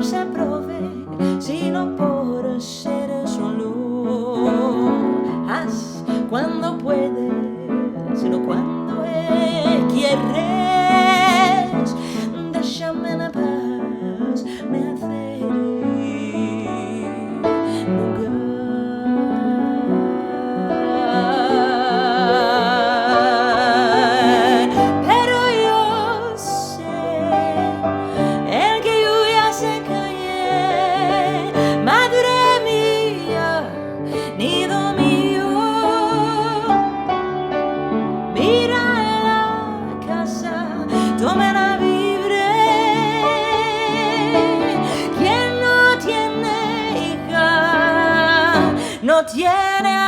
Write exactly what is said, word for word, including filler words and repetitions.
se aprove, sino por ser solo. Haz kuando puedes, sino kuando kieres. Deshame en paz, me acerki nunka. Pero yo se, en ke lluya se kaye, madre mia, nido mio, mira la kaza, tome la vibre. Kien no tiene ija, no tiene